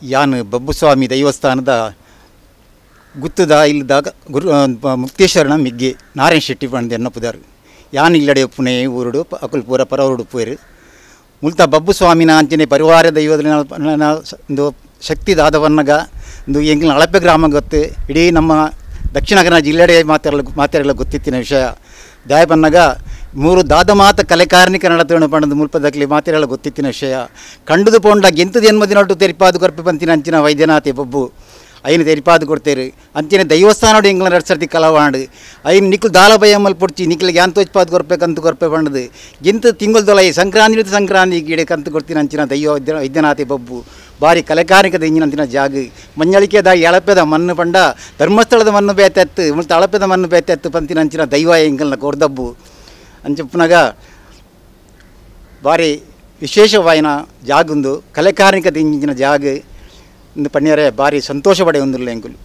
ಯಾನು ಬಬ್ಬುಸ್ವಾಮಿ ದೈವಸ್ಥಾನದ ಗುತ್ತದ ಇಲ್ಲದಾಗ ಗುರು ಮುಕ್ತೇಶ್ವರನ ಮಿಗ್ಗಿ ನಾರಾಯಣ ಶೆಟ್ಟಿ ಪಂಡ್ ಎನ್ನಪುದಾರು. ಯಾನ್ ಇಲ್ಲಡೆ ಪುಣೆ ಊರುಡು ಅಕುಲ್ ಪೂರ ಪರವರುಡು ಪೋಯರು. ಮುಲ್ತ ಬಬ್ಬುಸ್ವಾಮಿನ ಅಂಚನೆ ಪರಿವಾರ ದೈವದ ಒಂದು ಶಕ್ತಿ ದಾದವನ್ನಗ ಒಂದು ಎಂಗಿನ ಅಳಪೆ ಗ್ರಾಮ ಗೊತ್ತು, ಇಡೀ ನಮ್ಮ ದಕ್ಷಿಣ ಕನ್ನಡ ಜಿಲ್ಲೆಡೆ ಮಾತಾಡಲು ಗೊತ್ತಿತ್ತಿನ ವಿಷಯ. ದಾಯಪನ್ನಗ ಮೂರು ದಾದ ಮಾತ ಕಲೆಕಾರನಿ ಕನ್ನಡ ತೋಣ ಪಂಡದ ಮುಲ್ಪದಕ್ಲಿ ಮಾತೆರಳ ಗೊತ್ತಿತ್ತಿನ ವಿಷಯ. ಕಂಡುದು ಪೋಂಡ ಗೆಂತದ ಎನ್ಮದಿನೊಟ್ಟು ತೆರಿಪಾದು ಕೊರ್ಪೆ ಪಂತಿನ ಅಂಚಿನ ವೈದ್ಯನಾಥೆ ಬೊಬ್ಬು ಐನು ತೆರಿಪಾದು ಕೊಡ್ತೇರು. ಅಂಚಿನ ದೈವಸ್ಥಾನೋಡು ಎಂಗ್ಲ ಎರಡು ಸರ್ತಿ ಕಲವಾಂಡು ಐನು ನಿಕ್ಲು ದಾಲ ಭಯಮ್ಮಲ್ ಪೊಡ್ಚಿ ನಿಕ್ಲಿಗೆ ಯಾನ್ ತೋಚ್ಪಾದು ಕೊರ್ಪೆ ಕಂತು ಕೊರ್ಪೆ ಪಂಡದು ಗೆಂತ ತಿಂಗಳು ದೊಲೈ ಸಂಕ್ರಾಂತಿ ಸಂಕ್ರಾಂತಿ ಗಿಡ ಕಂತು ಕೊಡ್ತೀನಿ ಅಂಚಿನ ದೈವ ವೈದ್ಯನಾಥೆ ಬೊಬ್ಬು ಬಾರಿ ಕಲೆಕಾರಿಕದ ಇಂಜಿನ ಜಾಗ. ಮಂಜಳಿಕೆದ ಎಳಪೆದ ಮಣ್ಣು ಪಂಡ ಧರ್ಮಸ್ಥಳದ ಮಣ್ಣು ಬೇತೆತ್ತು ಮುಲ್ತ ಅಳಪೆದ ಮಣ್ಣು ಬೇತೆತ್ತು ಪಂತಿನ ಅಂಚಿನ ದೈವ ಎಂಗಲ್ನ ಕೊರ್ದಬ್ಬು ಅಂಚಪ್ಪನಾಗ ಭಾರಿ ವಿಶೇಷವಾಯಿನ ಜಾಗುಂದು ಕಲೆಕಾರ್ಮಿಕದ ಇಂಜಿನ ಜಾಗ ಇಂದು ಪಣ್ಯರೆ ಭಾರಿ ಸಂತೋಷ ಪಡೆ ಒಂದುಲ್ಲ ಎಂಕುಲು.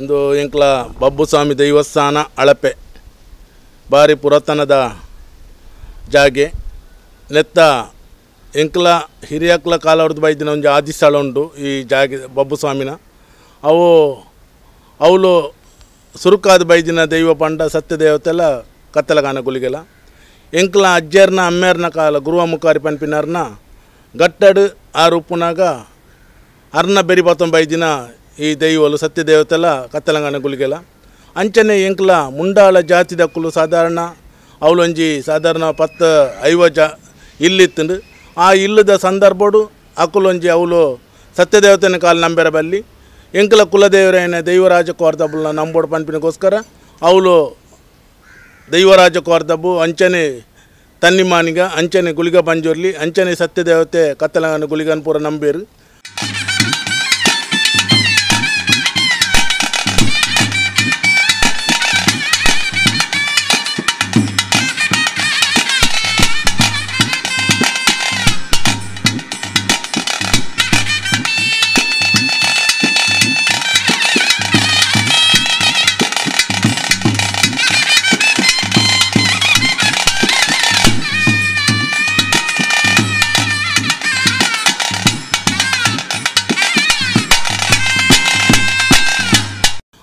ಒಂದು ಎಂಕ್ಲ ಬಬ್ಬುಸ್ವಾಮಿ ದೇವಸ್ಥಾನ ಅಳಪೆ ಬಾರಿ ಪುರಾತನದ ಜಾಗೆ. ನೆತ್ತ ಎಂಕ್ಲ ಹಿರಿಯಕ್ಲ ಕಾಲವ್ರದ್ದು ಬೈದಿನ ಒಂಜಿ ಆದಿಸ್ಥಳ ಉಂಟು ಈ ಜಾಗೆ ಬಬ್ಬುಸ್ವಾಮಿನ. ಅವು ಅವಳು ಸುರುಕಾದ ಬೈದಿನ ದೈವ ಪಂಡ ಸತ್ಯದೇವತೆಲ್ಲ ಕತ್ತಲಗಾನ ಗುಲಿಗೆಲ್ಲ. ಎಂಕ್ಲ ಅಜ್ಜರ್ನ ಅಮ್ಮೇರ್ನ ಕಾಲ ಗುರುವ ಮುಖಾರಿ ಪನ್ಪಿನಾರ್ನ ಗಟ್ಟಡು ಆ ರೂಪುನಾಗ ಅರ್ನ ಬೆರಿ ಬತ್ತೊಂಬ ಬೈದಿನ ಈ ದೈವಲು ಸತ್ಯದೇವತೆಲ್ಲ ಕತ್ತಲಂಗಾನ ಗುಲಿಗೆಲ್ಲ. ಅಂಚನೆ ಎಂಕ್ಲ ಮುಂಡಾಳ ಜಾತಿದಕ್ಕಲು ಸಾಧಾರಣ ಅವಳೊಂಜಿ ಸಾಧಾರಣ 10-50 ಜಾ ಇಲ್ಲಿತ್ತಂಡು. ಆ ಇಲ್ಲದ ಸಂದರ್ಭಡು ಅಕ್ಕುಲೊಂಜಿ ಅವಳು ಸತ್ಯದೇವತೆನ ಕಾಲು ನಂಬೆರ ಬಲ್ಲಿ ಎಂಕ್ಲ ಕುಲದೇವರೇನ ದೈವರಾಜ ಕೋರ್ದಬ್ಬುಲ್ನ ನಂಬೋಡು ಪನ್ಪಿನಗೋಸ್ಕರ ಅವಳು ದೈವರಾಜ ಕೋರ್ದಬ್ಬು ಅಂಚನೆ ತನ್ನಿಮಾನಿಗ ಅಂಚನೆ ಗುಳಿಗ ಪಂಜುರ್ಲಿ ಅಂಚನೆ ಸತ್ಯದೇವತೆ ಕತ್ತಲಂಗಾನ ಗುಳಿಗನ್ ಪೂರ ನಂಬೇರು.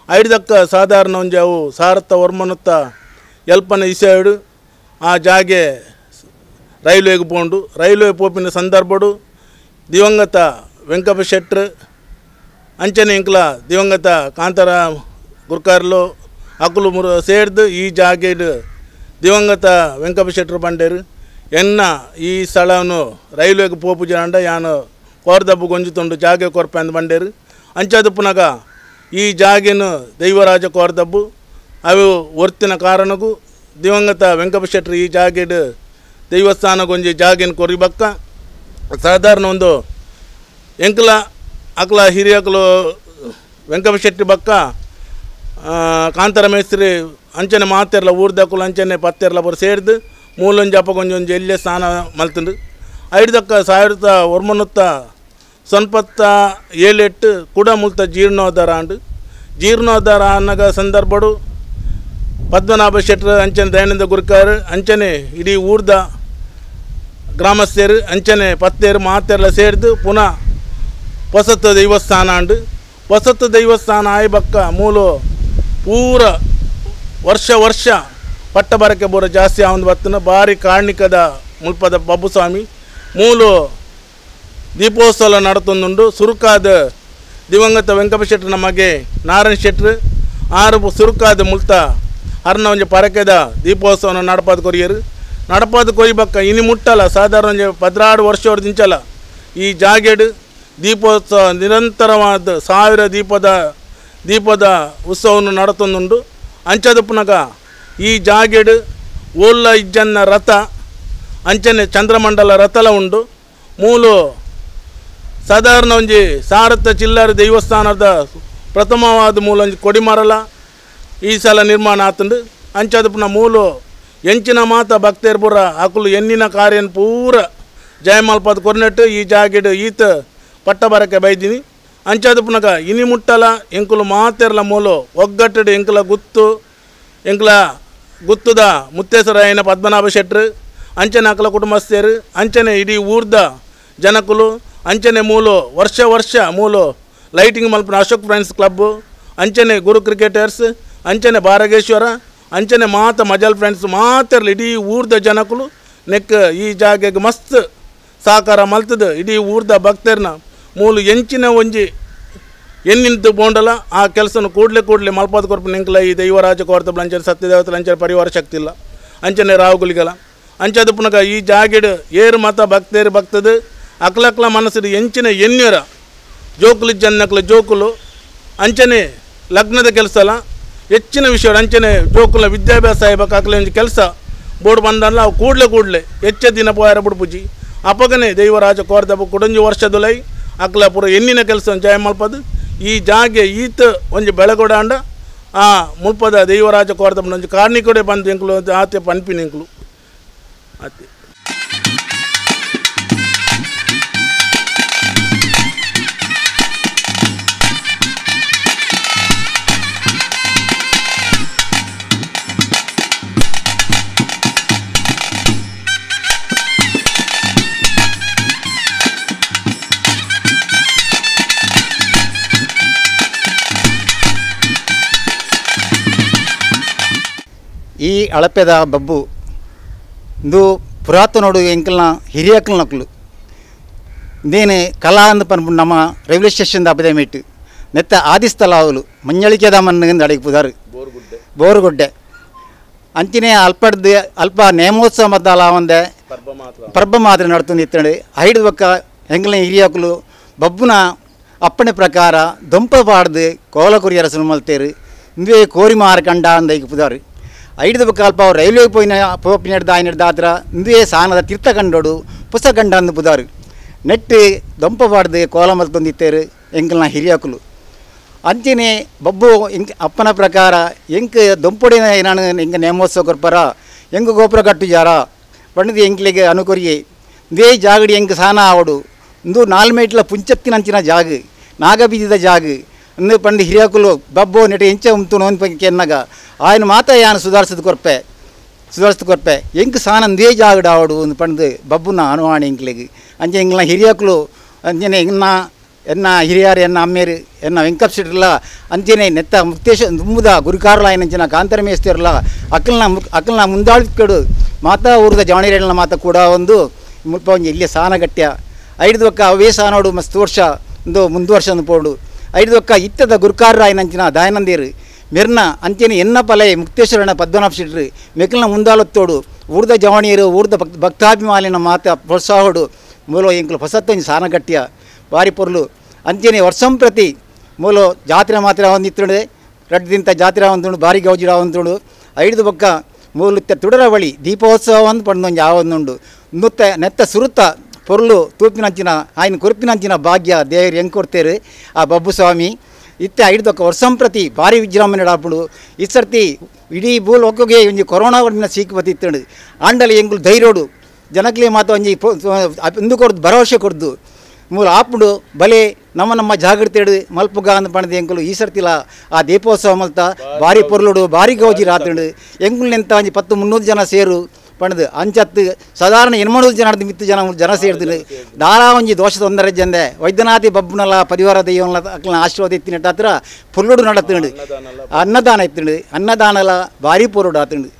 ಐದಕ್ಕ ಸಾಧಾರಣ ಒಂಜಿ ಅವು ಸಾರತ್ತ ವರ್ಮನುತ್ತ ಎಲ್ಪನ ಇಸೇಡು ಆ ಜಾಗೆ ರೈಲ್ವೆಗೆ ಪೋಂಡು. ರೈಲ್ವೆ ಪೋಪಿನ ಸಂದರ್ಭಡು ದಿವಂಗತ ವೆಂಕಪ್ಪ ಶೆಟ್ರು ಅಂಚನೆ ಇಂಕ್ಲ ದಿವಂಗತ ಕಾಂತಾರ ಗುರ್ಕಾರ್ಲು ಅಕುಲು ಮುರು ಸೇರ್ದು ಈ ಜಾಗೆಡ್ ದಿವಂಗತ ವೆಂಕಪ್ಪ ಶೆಟ್ರು ಪಂಡೇರು ಎನ್ನ ಈ ಸ್ಥಳವನ್ನು ರೈಲ್ವೆಗೆ ಪೋಪು ಜನಾಂಡ ಯಾನು ಕೋರ್ದಬ್ಬು ಗೊಂಜುತುಂಡು ಜಾಗೆ ಕೊರ್ಪೆ ಅಂದ್ ಬಂಡೇರು. ಅಂಚಾದ ಪುನಗ ಈ ಜಾಗೆನು ದೈವರಾಜ ಕೋರ್ದಬ್ಬು ಅವು ಒರ್ತಿನ ಕಾರಣಕ್ಕೂ ದಿವಂಗತ ವೆಂಕಪ್ಪ ಶೆಟ್ಟರು ಈ ಜಾಗೆಡ್ ದೇವಸ್ಥಾನಗೊಂಜಿ ಜಾಗೆನ ಕೊರಿಬಕ್ಕ ಸಾಧಾರಣ ಒಂದು ಎಂಕಲ ಅಕ್ಲ ಹಿರಿಯಕಲು ವೆಂಕಪ್ಪ ಶೆಟ್ಟಿ ಬಕ್ಕ ಕಾಂತಾರ ಮೇಸ್ತ್ರಿ ಅಂಚನೆ ಮಾತೆರ್ಲ ಊರ್ದಕ್ಕಲು ಅಂಚನೆ ಪತ್ತೆರ್ಲ ಬರು ಸೇರ್ದು ಮೂಲೊಂಜಿ ಅಪ್ಪಗೊಂಜೊಂಜಿ ಎಲ್ಲೇ ಸ್ನಾನ ಮಲ್ತಂಡು ಐಡ್ದಕ್ಕ 1997 ಕೂಡ ಮುಲ್ತ ಜೀರ್ಣೋದ್ಧಾರ ಅಂಡು ಜೀರ್ಣೋದ್ಧಾರ ಅನ್ನಗ ಸಂದರ್ಭಡು ಪದ್ಮನಾಭ ಶೆಟ್ಟರು ಅಂಚನೆ ದಯಾನಂದ ಗುರುಕಾರ್ ಅಂಚನೆ ಇಡೀ ಊರ್ದ ಗ್ರಾಮಸ್ಥರು ಅಂಚನೆ ಪತ್ತೇರು ಮಾತೆರ್ಲ ಸೇರ್ದು ಪುನಃ ಹೊಸತ್ತು ದೇವಸ್ಥಾನ ಅಂಡು ಹೊಸತ್ತು ದೇವಸ್ಥಾನ ಆಯ್ಬಕ್ಕ ಮೂಲು ಪೂರ ವರ್ಷ ವರ್ಷ ಪಟ್ಟ ಬರಕ್ಕೆ ಬರೋ ಜಾಸ್ತಿ ಆವಂದು ಬತ್ತನ ಭಾರಿ ಕಾರ್ಣಿಕದ ಮುಲ್ಪದ ಬಬ್ಬುಸ್ವಾಮಿ ಮೂಲು ದೀಪೋತ್ಸವ ನಡತೊಂದುಂಡು. ಸುರುಕಾದ ದಿವಂಗತ ವೆಂಕಪ್ಪ ಶೆಟ್ಟರು ನಮಗೆ ನಾರಾಯಣ ಶೆಟ್ಟರು ಆರು ಸುರುಕಾದ ಮುಲ್ತ ಅರ್ನ ಒಂಜಿ ಪರಕೆದ ದೀಪೋತ್ಸವನ ನಡಪಾದ ಕೊರಿಯರು ನಡಪಾದ ಕೊಯ್ಬಕ್ಕ ಇನಿ ಮುಟ್ಟಲ್ಲ ಸಾಧಾರಣ ಒಂಜಿ 12 ವರ್ಷದಿಂಚಲ ಈ ಜಾಗೆಡು ದೀಪೋತ್ಸವ ನಿರಂತರವಾದ 1000 ದೀಪದ ಉತ್ಸವವನ್ನು ನಡತೊಂದುಂಡು. ಅಂಚದಪ್ಪನಗ ಈ ಜಾಗೆಡು ಓಲ್ಲ ಇಜ್ಜನ್ನ ರಥ ಅಂಚನೆ ಚಂದ್ರಮಂಡಲ ರಥಲ ಉಂಡು. ಮೂಲು ಸಾಧಾರಣ ಒಂಜಿ ಸಾರಥ ಚಿಲ್ಲರ ದೇವಸ್ಥಾನದ ಪ್ರಥಮವಾದ ಮೂಲ ಒಂಜಿ ಕೊಡಿಮರಲ ಈ ಸಲ ನಿರ್ಮಾಣ ಆತಂಡು. ಅಂಚದಪ್ಪನ ಮೂಲು ಎಂಚಿನ ಮಾತ ಭಕ್ತೇರ್ ಪೂರ ಅಕುಲು ಎನ್ನಿನ ಕಾರ್ಯನ ಪೂರ ಜಯಮಾಲ್ಪದ ಕೊರ್ನೆಟ್ಟು ಈ ಜಾಗೆಡು ಈತ ಪಟ್ಟ ಬರಕ್ಕೆ ಬೈದಿನಿ. ಅಂಚದಪ್ಪನಗ ಇನಿ ಮುಟ್ಟಲ ಎಂಕುಲು ಮಾತೆರ್ಲ ಮೂಲು ಒಗ್ಗಟ್ಟಡು ಎಂಕುಲ ಗುತ್ತು ಎಂಕುಲ ಗುತ್ತುದ ಮುತ್ತೇಸರಾಯನ ಪದ್ಮನಾಭ ಶೆಟ್ಟರು ಅಂಚನೆ ಅಕಲ ಕುಟುಂಬಸ್ಥರು ಅಂಚನೆ ಇಡೀ ಊರ್ದ ಜನಕುಲು ಅಂಚನೆ ಮೂಲು ವರ್ಷ ವರ್ಷ ಮೂಲು ಲೈಟಿಂಗ್ ಮಲ್ಪನ ಅಶೋಕ್ ಫ್ರೆಂಡ್ಸ್ ಕ್ಲಬ್ಬು ಅಂಚನೆ ಗುರು ಕ್ರಿಕೆಟರ್ಸ್ ಅಂಚನೆ ಬಾರಗೇಶ್ವರ ಅಂಚನೆ ಮಾತ ಮಜಲ್ ಫ್ರೆಂಡ್ಸ್ ಮಾತೆರ್ಲ ಇಡೀ ಊರ್ದ ಜನಕುಲು ನೆಕ್ ಈ ಜಾಗೆಗೆ ಮಸ್ತ್ ಸಹಕಾರ ಮಲ್ತದ ಇಡೀ ಊರ್ದ ಭಕ್ತರ್ನ ಮೂಲು ಎಂಚಿನ ಒಂಜಿ ಎನ್ನಿಂತು ಬೋಂಡಲ ಆ ಕೆಲಸನ ಕೂಡಲೇ ಕೂಡಲೇ ಮಲ್ಪಾದ ಕೊರ್ಪು ನಿಂಕಲ ಈ ದೈವರಾಜ ಕೋರ್ತಬಲ ಅಂಚನೆ ಸತ್ಯದೇವತಲ ಅಂಚನೆ ಪರಿವಾರ ಶಕ್ತಿ ಇಲ್ಲ ಅಂಚನೆ ರಾಹುಗುಲಿಗಲ ಅಂಚದ ಪುನಕ ಈ ಜಾಗೆಡು ಏರು ಮತ ಭಕ್ತೇರು ಭಕ್ತದ ಅಕ್ಲಕ್ಲ ಮನಸ್ಸು ಎಂಚಿನ ಎನ್ಯರ ಜೋಕುಲು ಜನ್ನಕ್ಲ ಜೋಕುಲು ಅಂಚನೆ ಲಗ್ನದ ಕೆಲಸ ಅಲ್ಲ ಹೆಚ್ಚಿನ ವಿಷಯ ಅಂಚನೆ ಜೋಕುಲ ವಿದ್ಯಾಭ್ಯಾಸ ಆಗ್ಬೇಕು ಅಕ್ಲ ಒಂಜಿ ಕೆಲಸ ಬೋರ್ಡ್ ಬಂದಲ್ಲ ಅವು ಕೂಡಲೇ ಕೂಡಲೇ ಹೆಚ್ಚ ದಿನ ಪೋಯಾರ ಬುಡ್ಪುಜಿ ಅಪಗನೆ ದೈವರಾಜ ಕೋರ್ದಬ್ಬ ಕುಡಂಜಿ ವರ್ಷದುಲೈ ಅಕ್ಲ ಪೂರ ಎನ್ನಿನ ಕೆಲಸ ಜಯ ಮಲ್ಪದು ಈ ಜಾಗೆ ಈತ ಒಂಜಿ ಬೆಳಗೊಡಾಂಡ ಆ ಮುಲ್ಪದ ದೈವರಾಜ ಕೋರ್ದಬ್ಬ ಒಂಜಿ ಕಾರ್ಣಿಕೊಡೆ ಬಂದು ಎಂಕುಲು ಆತೆ ಪನ್ಪಿನ ಎಂಕುಲು ಆತೆ. ಈ ಅಳಪೆದ ಬಬ್ಬು ಇಂದು ಪುರಾತನೋಡು ಎಂಕಲ್ನ ಹಿರಿಯಕಲ್ನಕ್ಲು ಇಂದೇನು ಕಲಾ ಅಂದ್ ಪನ್ಪುಂಡು ನಮ್ಮ ರೈಲ್ವೆ ಸ್ಟೇಷನ್ ಅಪದೆ ಮೇಟ್ ನೆತ್ತ ಆದಿಸ್ಥಳ ಅವಲು ಮಂಜಳಿಕೆದ ಮಣ್ಣು ಅಡಿಗೆ ಪುದಾರು ಬೋರುಗುಡ್ಡೆ ಅಂಚಿನೇ ಅಲ್ಪಡ್ದು ಅಲ್ಪ ನೇಮೋತ್ಸವ ಮದ್ದಾಲ ಒಂದೆ ಪರ್ಬ ಮಾತ್ರ ನಡ್ತೊಂದು ಇತ್ತಂಡು ಐದು ಬೊಕ್ಕ ಎಂಕಲ್ನ ಹಿರಿಯಕುಲು ಬಬ್ಬುನ ಅಪ್ಪಣೆ ಪ್ರಕಾರ ದೊಂಪ ಪಾಡ್ದು ಕೋಲ ಕೊರಿಯರ ಸುಮಲ್ತೇರು ಇಂದುವೆ ಕೋರಿ ಮಾರ ಕಂಡ ಅಂದ ಈಗ ಪುದಾರು ಐದು ಬೊಕ್ಕ ಅಲ್ಪ ರೈಲ್ವೆ ಪೋಯಿನ ಪೋಪಿನೆಡ್ದ ಆಯ್ನೆಡ್ದ ಆತ್ರ ಇಂದುವೆ ಸಾನದ ತೀರ್ಥ ಕಂಡೋಡು ಪುಸ ಕಂಡ ಅಂದು ಪುದಾರು ನೆಟ್ಟು ದೊಂಪ ಪಾಡ್ದು ಕೋಲ ಮಲ್ತೊಂದಿತ್ತೇರು ಎಂಕಲ್ನ ಹಿರಿಯಕುಲು ಅಂಚನೆ ಬಬ್ಬು ಎಂಕ್ ಅಪ್ಪನ ಪ್ರಕಾರ ಎಂಕ್ ದೊಂಪೊಡಿನ ನಾನು ಎಂಕ ನೇಮೋತ್ಸವ ಕೊರ್ಪರ ಎಂಕ್ ಗೋಪುರ ಕಟ್ಟುಜಾರ ಪಂಡದು ಎಂಕ್ಲಿಗೆ ಅನುಕೊರಿಯೆ ಇಂದೇ ಜಾಗಡಿ ಎಂಕ್ ಸಾನ ಆವಡು ಇಂದು 4 ಮೇಟ್ಲ ಪುಂಚತ್ತಿನಂಚಿನ ಜಾಗ ನಾಗಬೀಜದ ಜಾಗ ಇಂದು ಪಂಡು ಹಿರಿಯಕುಲು ಬಬ್ಬು ನೆಟ ಎಂಚ ಉಂತು ನೋನ್ ಕೆನ್ನಗ ಆಯನ ಮಾತ ಯಾನು ಸುಧಾರಿಸಿದ ಕೊರ್ಪೆ ಸುಧಾರಿಸಿದ ಕೊರ್ಪೆ ಎಂಕ್ ಸಾನ ಇಂದೇ ಜಾಗಡ ಆವಡು ಒಂದು ಪಂಡು ಬಬ್ಬುನ ಅನುವಾಣಿ ಎಂಕ್ಲಿಗೆ ಅಂಚೆ ಎಂಗ್ಲ ಹಿರಿಯಕುಲು ಅಂಚನೆ ಎನ್ನ ಎನ್ನ ಹಿರಿಯರು ಎನ್ನ ಅಮ್ಮೇರು ಎನ್ನ ವೆಂಕಪ್ಪ ಶೆಟ್ಟರ್ಲ ಅಂಚನೆ ನೆತ್ತ ಮುಕ್ತೇಶ ತುಂಬುದ ಗುರುಕಾರ್ಲ ಏನಂಚಿನ ಕಾಂತರ ಮೇಸ್ತಿರಲ್ಲ ಅಕ್ಕಲ್ನ ಅಕ್ಕಲ್ನ ಮುಂದಾಳ್ಕಡು ಮಾತಾ ಊರದ ಜಾಣಿರೇಳನ ಮಾತ ಕೂಡ ಒಂದು ಮುಲ್ಪ ಒಂಜಿ ಇಲ್ಲಿ ಸಾನಗಟ್ಯ ಐದು ಬೊಕ್ಕ ಅವೇ ಸಾನೋಡು ಮಸ್ತ್ ವರ್ಷ ಒಂದು ಮುಂದುವರ್ಷ ಒಂದು ಪೋಡು ಐದು ಬೊಕ್ಕ ಇತ್ತದ ಗುರುಕಾರರಾಯನಂಚಿನ ದಯಾನಂದೇರು ಮೆರ್ನ ಅಂಚನೆ ಎನ್ನ ಪಲೆ ಮುಕ್ತೇಶ್ವರನ ಪದ್ಮನಾಭ ಶೆಟ್ಟರು ಮೆಕ್ಕಲ್ನ ಮುಂದಾಳತ್ತೋಡು ಊರ್ದ ಜವಾಣಿಯರು ಊರ್ದ ಭಕ್ತಾಭಿಮಾನಿನ ಮಾತ ಪ್ರೋತ್ಸಾಹೋಡು ಮೂಲ ಎಂಕುಲು ಹೊಸತ್ತೊಂಜಿ ಸಾನಗಟ್ಯ ಬಾರಿ ಪೊರ್ಲು ಅಂಚನೆ ವರ್ಷಂ ಪ್ರತಿ ಮೂಲು ಜಾತ್ರೆ ಮಾತ್ರ ಒಂದು ರಡ್ಡು ದಿನದ ಜಾತ್ರೆ ಒಂದುಂಡು ಭಾರಿ ಗೌಜಿಡ ಒಂದುಂಡು ಐದು ಬೊಕ್ಕ ಮೂಲು ತುಡರವಳಿ ದೀಪೋತ್ಸವ ಒಂದು ಪಂಡೊಂಜಿ ಆವೊಂದುಂಡು ನುತ್ತ ನೆತ್ತ ಸುರುತ ಪೊರ್ಲು ತೂಪಿನಂಚಿನ ಆಯ್ನ ಕುರುಪಿನಂಚಿನ ಭಾಗ್ಯ ದೇವರು ಹೆಂಗೆ ಕೊಡ್ತೇರು ಆ ಬಬ್ಬು ಸ್ವಾಮಿ ಇತ್ತೆ ಐದು ವರ್ಷಂಪ್ರತಿ ಭಾರಿ ವಿಜೃಂಭಣೆ ಆಪುಂಡು ಈ ಸರ್ತಿ ಇಡೀ ಭೂಲೋಕಗೆ ಒಂಜಿ ಕೊರೋನಾ ಒಂದಿನ ಸೀಕು ಬತ್ತಿತ್ತುಂಡು ಆಂಡಲ ಎಂಗುಲು ಧೈರ್ಯೋಡು ಜನಕ್ಲೆ ಮಾತ ಒಂಜಿ ಇಂದು ಕೊರ್ದು ಭರವಸೆ ಕೊರ್ದು ಮೂಲ ಆಪುಂಡು ಬಲೆ ನಮ್ಮ ನಮ್ಮ ಜಾಗೃತಿ ಮಲ್ಪುಗ ಅಂದ್ ಪಂಡದ ಎಂಕುಲು ಈ ಸರ್ತಿಲ ಆ ದೀಪೋತ್ಸವ ಮಲ್ತ ಭಾರಿ ಪೊರ್ಲುಡು ಭಾರಿ ಗೌಜಿ ರಾತ್ರಿ ಎಂಕುಲ್ನೆಂತ ಒಂಜಿ 10-300 ಜನ ಸೇರು ಪಂಡದು ಅಂಚತ್ತು ಸಾಧಾರಣ 800 ಜನ ಮಿತ್ತು ಜನ ಜನ ಸೇರ್ದು ದಾರಾ ಒಂಜಿ ದೋಷ ತೊಂದರೆ ಜಂದೆ ವೈದ್ಯನಾಥಿ ಬಬ್ಬುನಲ ಪರಿವಾರ ದೈವನ ಅಕ್ಲನ ಆಶೀರ್ವಾದ ಇತ್ತಿನಟ್ಟ ಹತ್ರ ಪೊರ್ಲುಡು ನಡತ್ತುಂಡು ಅನ್ನದಾನ ಇತ್ತುಂಡು ಅನ್ನದಾನಲ ಭಾರಿ ಪೊರ್ಲುಡು ಆತುಂಡು.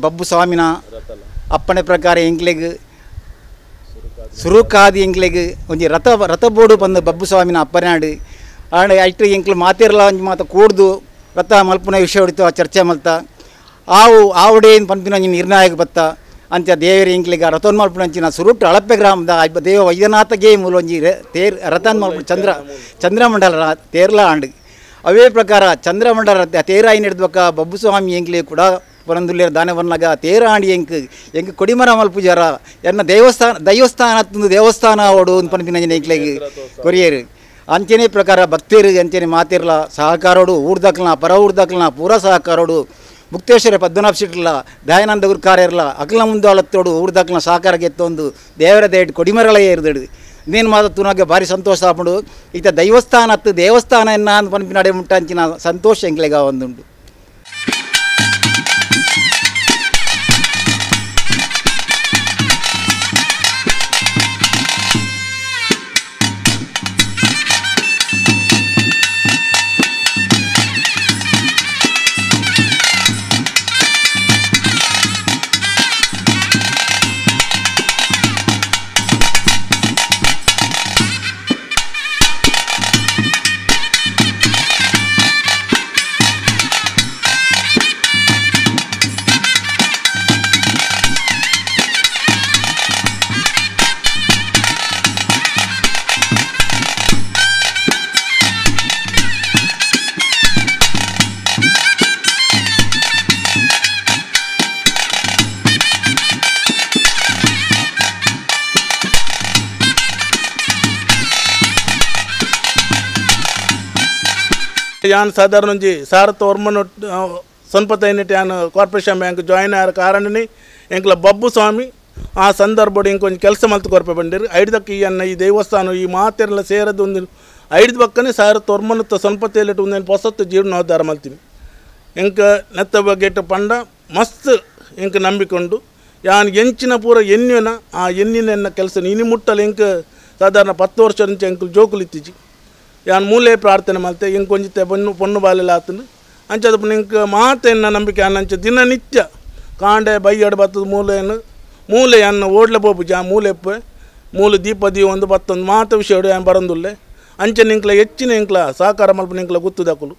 ಬಬ್ಬು ಸ್ವಾಮಿನ ಅಪ್ಪಣೆ ಪ್ರಕಾರ ಎಂಕ್ಲೆಗ್ ಸುರುಕಾದಿ ಎಂಕ್ಲೆಗ್ ಒಂಜಿ ರಥ ರಥ ಬೋಡು ಬಂದು ಬಬ್ಬು ಸ್ವಾಮಿನ ಅಪ್ಪನಾಡು ಆಂಡ ಐಟ್ ಎಂಕ್ಲು ಮಾತಿರಲ ಒಂಜಿ ಮಾತ ಕೂಡ್ದು ರಥ ಮಲ್ಪುನ ವಿಷಯ ಹೊಡಿತು ಚರ್ಚೆ ಮಲ್ತ ಆವು ಆವಡೇ ಪನ್ಪಿನ ಒಂಜಿ ನಿರ್ಣಾಯಕ ಬತ್ತ ಅಂಚ ದೇವರ ಎಂಕ್ಲೆಗ್ ರಥನ್ ಮಲ್ಪುನ ಅಂಚಿನ ಸುರುಟು ಅಳಪ್ಪೆ ಗ್ರಾಮದ ದೇವ ವೈದ್ಯನಾಥಗೆ ಮೂಲ ಒಂಜಿ ತೇರ್ ರಥನ್ ಮಲ್ಪು ಚಂದ್ರಮಂಡಲ ತೇರ್ಲ ಆಂಡ್ ಅವೇ ಪ್ರಕಾರ ಚಂದ್ರಮಂಡಲ ತೇರಾಯಿ ನಡೆದ್ಬಕ್ಕ ಬಬ್ಬು ಸ್ವಾಮಿ ಎಂಕ್ಲೆ ಕೂಡ ಪರಂದುಲ್ಲೇರ್ ದಾನವನ್ನಾಗ ತೇರಾಂಡಿ ಎಂಕ್ ಎಂಕ್ ಕೊಡಿಮರ ಮಲ್ಪುಜಾರ ಎನ್ನ ದೇವಸ್ಥಾನ ದೈವಸ್ಥಾನ ದೇವಸ್ಥಾನ ಓಡು ಪನ್ಪಿನ ಎಂಕ್ಲೆಗ್ ಕೊರಿಯರು ಅಂಚನೆ ಪ್ರಕಾರ ಭಕ್ತರು ಅಂಚನೆ ಮಾತಿರ್ಲ ಸಹಕಾರೋಡು ಊರ್ದಕ್ಲನ ಪರ ಊರ್ದಕ್ಲನ ಪೂರ ಸಹಕಾರೋಡು ಮುಕ್ತೇಶ್ವರ ಪದ್ಮನಾಭ ಶೆಟ್ಟಿರ್ಲ ದಯಾನಂದ ಗುರುಕಾರ್ಯರ್ಲ ಅಕ್ಲ ಮುಂದಾಳತ್ತೋಡು ಊರ್ದಕ್ಲನ ಸಹಕಾರ ಗೆತ್ತೊಂದು ದೇವರ ದೇಟ್ ಕೊಡಿಮರಳೇ ಇರ್ದಡು ನೀನು ಮಾತ್ರ ತುನಾಗ ಭಾರಿ ಸಂತೋಷ ಆಪುಂಡು ಈತ ದೈವಸ್ಥಾನ ಅತ್ತು ದೇವಸ್ಥಾನ ಎನ್ನ ಅಂದ್ ಪನ್ಪಿನ ಅಡೆ ಮುಟ್ಟ ಅಂಚಿನ ಸಂತೋಷ ಎಂಕ್ಲೆಗ ಒಂದುಂಡು. ಯಾನ್ ಸಾಧಾರಣ ಒಂಜಿ ಸಾರತ ಒರ್ಮನ ಸೊನ್ಪತೈನೆಟ್ ಯಾನ್ corporation bank join ಆಯ ಕಾರಣನೇ ಎಂಕ್ಲ ಬಬ್ಬು ಸ್ವಾಮಿ ಆ ಸಂದರ್ಭಡ್ ಇಂಕೊಂಜಿ ಕೆಲಸ ಮಲ್ತ್ ಕೊರ್ಪೆ ಬಂದಿರು ಐಡ್ದಕ್ಕೆ ಈ ಅನ್ನ ಈ ದೇವಸ್ಥಾನ ಈ ಮಾತೆರ್ಲ ಸೇರದು ಒಂದು ಐಡ್ದ ಬಕ್ಕನೆ ಸಾರತ ಒರ್ಮನತ್ತ ಸೊನ್ಪತೈಲೆಟ್ ಒಂದೇನು ಪೊಸತ್ತು ಜೀರ್ಣೋದ್ಧಾರ ಮಲ್ತೀನಿ ಎಂಕ ನೆತ್ತ ಬಗ್ಗೆಟ್ ಪಂಡ ಮಸ್ತ್ ಎಂಕ್ ನಂಬಿಕೊಂಡು ಯಾನ್ ಎಂಚಿನ ಪೂರ ಎನ್ನಿನ ಆ ಎನ್ನಿನ ಎನ್ನ ಕೆಲಸ ಇನಿ ಮುಟ್ಟಲು ಎಂಕ್ ಸಾಧಾರಣ 10 ವರ್ಷ ಎಂಕ್ ಜೋಕುಲು ಇತ್ತೀಚಿ ಯಾನ್ ಮೂಲೆ ಪ್ರಾರ್ಥನೆ ಮಲ್ತೆ ಇಂಕೊಂಜಿತ್ತೆ ಪೊಣ್ಣು ಪೊಣ್ಣು ಬಾಲೆಲ್ಲ ಆತನು ಅಂಚದ ಇಂಕ್ ಮಾತೆನ್ನ ನಂಬಿಕೆ ಅಂಚ ದಿನನಿತ್ಯ ಕಾಂಡೆ ಬೈಯಡ್ ಬತ್ತದ ಮೂಲೆಯನ್ನು ಮೂಲೆ ಅನ್ನ ಓಡ್ಲೆ ಪೋಪು ಜಾ ಮೂಲೆ ಮೂಲು ದೀಪ ದೀವ ಒಂದು ಬತ್ತೊಂದು ಮಾತ ವಿಷಯ ಬರಂದುಲ್ಲೆ ಅಂಚೆ ನಿಂಕ್ಲ ಹೆಚ್ಚಿನ ಇಂಕ್ಲ ಸಹಕಾರ ಮಲ್ಪು ನಿಂಕ್ಲ ಗುತ್ತುದಕುಲು.